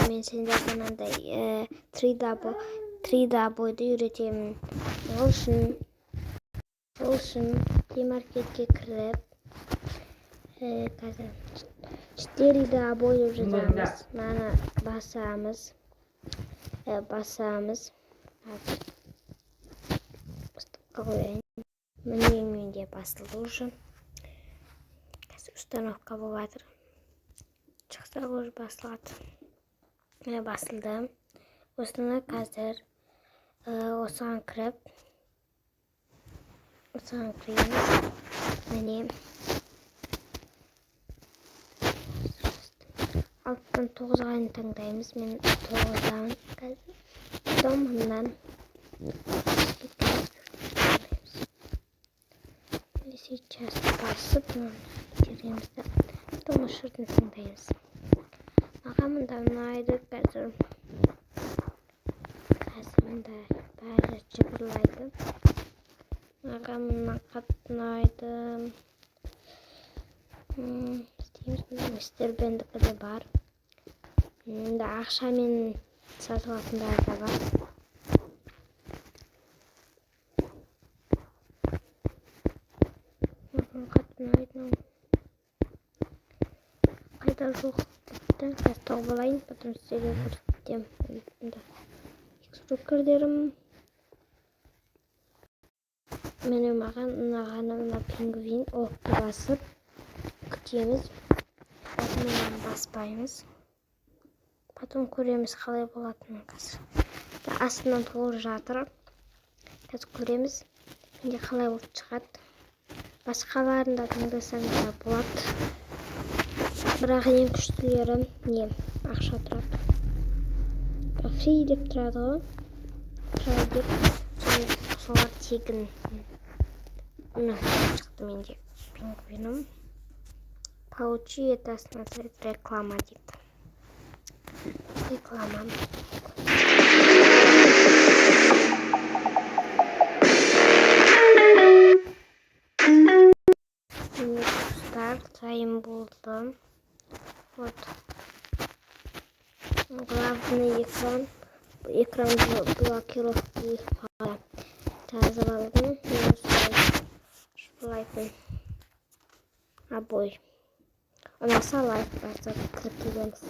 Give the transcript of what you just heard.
Мен сендерге мынандай 3D обойды үйретемін. Ол үшін Play кіріп, қазір 4D обой деп жазамыз. Мынаны басамыз. Басамыз. Қазір ыстыққа қояйын. Міне, менде басылды уже. Қазір установка болып жатыр. Шықса, уже басылады. Міне, басылды. Осыны қазір осыған кіріп, осыған кіреміз. Міне, 6-дан 9-ға дейін таңдаймыз. Мен 9-дамын қазір. Потом мындан таңдаймыз. Сейчас басып, мынаны тереміз да, потом осы жерден таңдаймыз. Маған мында ұнайды қазір. Қазір мында бәрі жыбырлайды. Маған мына қатты ұнайды. Істейміз. Мында Мистер Бендікі де бар. Мында ақшамен сатып алатындары да бар. Маған қатты ұнайды мынау. Қайда жоқ бітті. Қазір тауып алайын, потом сіздерге көрсетемін. Мында экструкторлерім. Міне, маған ұнағаны мына пингвин. Окты басып күтеміз. Мынаны баспаймыз. Потом көреміз қалай болатынын қазір. Астынан толып жатыр. Қазір көреміз, менде қалай болып шығады. Басқаларын да таңдасаңыз да болады. Бірақ ең күштілері не ақша тұрады. Free деп тұрады ғой. Try деп, солар тегін. Мына шықты менде пингвином. Получи это, смотреть реклама дейді. Реклама. Міне, достар, дайын болды. Вот. Главный экран. Экран блокировки жазып алдым. Мен осылай жыбырлайтын обой. Ұнаса, лайк басып, тіркелеміз.